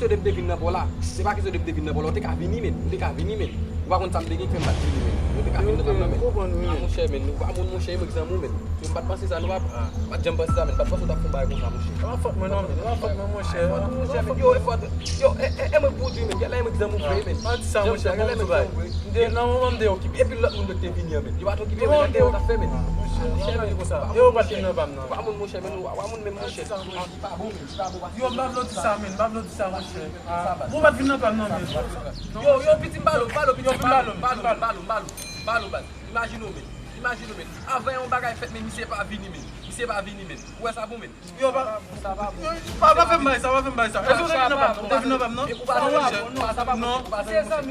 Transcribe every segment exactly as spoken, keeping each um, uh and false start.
Yo de m te vin nan pa w la. Se pa kesyon de m te vin nan pa w la. Ou te ka vini, men. Ou te ka vini, men. Ou pa konn sa m te gen k fè m pa t vini, men. Yo te ka vin nan pa m nan, men. Ah, monchè, men. Nou pa moun, monchè, e mwen ki zanmi w, men. Yo, m pa t panse sa, nou pa, pa t janm panse sa, men. M pa t panse w t ap fè yon bagay konsa, monchè. An fòt mwen, non, men. An fòt mwen, monchè. An fòt mwen, monchè, men. Yo, e fòt. Yo, e, e, e mwen pou w di, men. Gèlè e mwen ki zanmi w vre, men. Pa di sa, monchè, bon, m di w bagay. M te, nan moman m te okipe. Epi lòt moun yo te vini an, men. Yo pa t okipe, men. Gade yo t ap fè, men. Monchè, monchè, men. Yo pa t vin nan pa m, non. Ou pa moun, monchè, men. Ou pa moun, men, monchè. Li pa bon, men. Li pa bon, paske. Yo, m pa vle w di sa, men. M pa vle w di sa, monchè. Ou pa t vin nan pa m, non, men. Yo, yo, piti, m ba l, m ba l, piti, m ba l, m ba l, m ba l, m ba l, m ba l, m ba l, baz. Imajine w, men. Imajine w, men. Avan yon bagay fèt, men misye pa vini, men. Misye pa vini, men. Ou wè sa bon, men. Yo, pa, pa, pa fè m bay sa, pa fè m bay sa. Èske w te vin nan pa m? Ou te vin nan pa m, non? Ou pa, non, monchè. Non,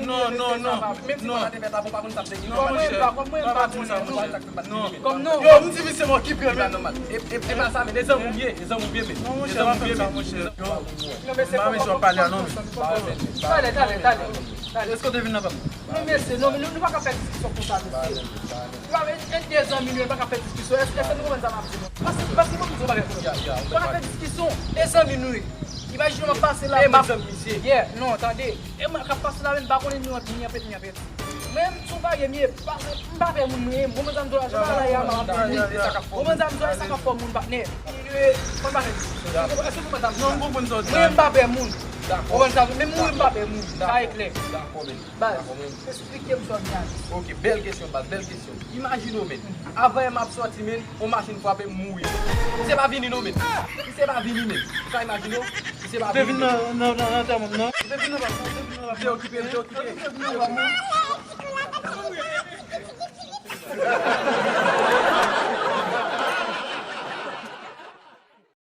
non, non, non, non. Menm si mwen pa te fè sa, pou pa konn sa te gen. Non, monchè. Pa, pa di sa, monchè. Non. Yo, m di misye m okipe, men. E pa nòmal. E, e, e pa sa, men. E zanmi w ye, e zanmi w ye, men. Non, monchè, pa fè m sa, monchè. Yo, m pa menm jan w pale a, non, men. Talè, talè, talè. Èske w te vin nan pa m? Men mesye, non, men nou, nou pa ka fè diskisyon konsa, mesye. Nou pa, e, e de zanmi nou, nou pa ka fè diskisyon. Èske, èske nou konprann sa m ap di nou? Paske, paske, bon, m di yon bagay pou nou. Nou pa ka fè diskisyon, e zanmi nou ye. Imajine w ap pase la, m ap, yeah, non, tande. E mwen k ap pase la, men m pa konnen nou ap vini anpèt, ni anpèt. Men, m sou bagay, m ye, paske m pa pè moun, mwen, m konprann sa m di w la, jan bagay la ye a, m ap vini. Ou konprann sa m di w la, e sa k ap fè moun patnè. Anyway, mwen pa fè diskisyon. Èske ou konprann sa m di w la? Non, m konprann sa w di. Mwen, m pa pè moun. Ou konprann sa, menm mouri m pa pè moun. Sa e klè. Dakò, men. Baz, esplike m sa w gen a di. Ok, bèl kesyon, baz, bèl kesyon. Imajine w, men. Avan m ap sòti, men, yon machin frape m, mouri. Misye pa vini, non, men. Misye pa vini, men. Ou ka imajine w? Misye pa vini, men. Ou te vin nan, nan, nan, nan antèman m, non? Ou te vin nan antèman m, non? Ou te vin nan antèman m, non? Ou te okipe, ou te okipe. Ou te vin nan antèman m, non?